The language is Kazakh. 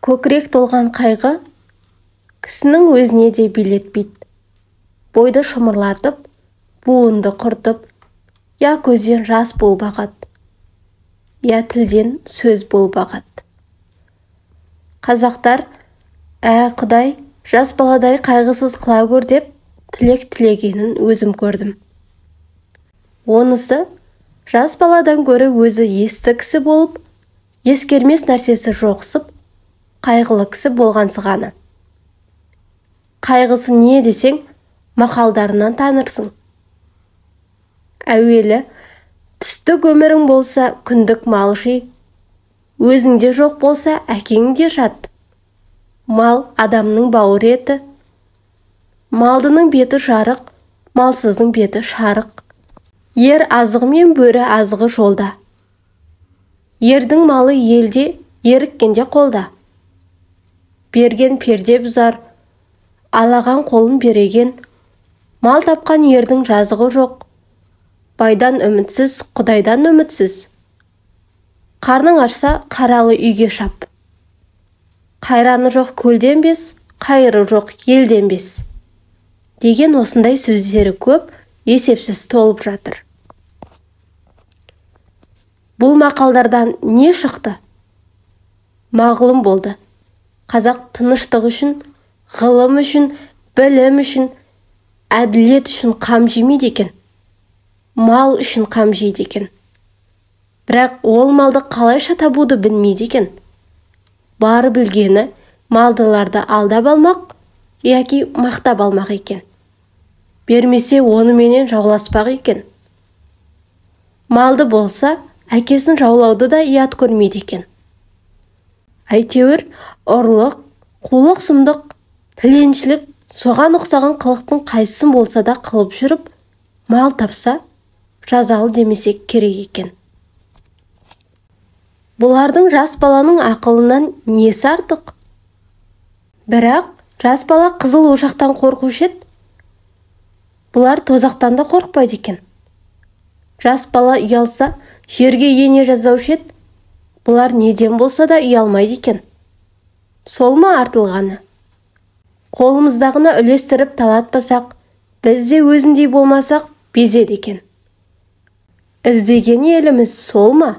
Көкірек толған қайғы кісінің өзіне де билетпейді. Бойды шымырлатып, буынды құртып, я көзден жас болып ағады, я тілден сөз болып ағады. Қазақтар, ә, Құдай, жас баладай қайғысыз қыла көр деп тілек тілегенін өзім көрдім. Онысы жас баладан гөрі өзі есті кісі болып, ескермес нәрсесі жоқсып, қайғылы кісі болғансығаны. Қайғысы не десең, мақалдарынан танырсың. Әуелі түстік өмірің болса, күндік мал жи, өзіңде жоқ болса, әкеңде жат. Мал адамның бауыр еті. Малдының беті жарық, малсыздың беті шарық. Ер азығы мен бөрі азығы жолда. Ердің малы елде, еріккенде қолда. Берген перде бұзар, алаған қолын береген. Мал тапқан ердің жазығы жоқ. Байдан үмітсіз, Құдайдан үмітсіз. Қарның ашса, қаралы үйге шап. Қайраны жоқ көлден бес, қайыры жоқ елден бес. Деген осындай сөздері көп, есепсіз толып жатыр. Бұл мақалдардан не шықты? Мағлұм болды. Қазақ тыныштық үшін, ғылым үшін, білім үшін, әділет үшін қам жемейді екен. Мал үшін қам жейді екен. Бірақ ол малды қалайша табуды білмейді екен. Бар білгені малдыларды алдап алмақ, яки мақтап алмақ екен. Бермесе оныменен жауласпақ екен. Малды болса, әкесін жаулауды да ұят көрмейді екен. Әйтеуір, ұрлық, қулық сұмдық, тіленшілік, соған ұқсаған қылықтың қайсысын болса да қылып жүріп, мал тапса, жазалы демесек керек екен. Бұлардың жас баланың ақылынан несі артық? Бірақ жас бала қызыл ошақтан қорқушы еді. Бұлар тозақтан да қорықпайды екен. Жас бала ұялса, жерге ене жаздаушы еді. Бұлар неден болса да ұялмайды екен. Сол ма артылғаны? Қолымыздағыны үлестіріп талатпасақ, біз де өзіндей болмасақ, безеді екен. Іздеген еліміз сол ма?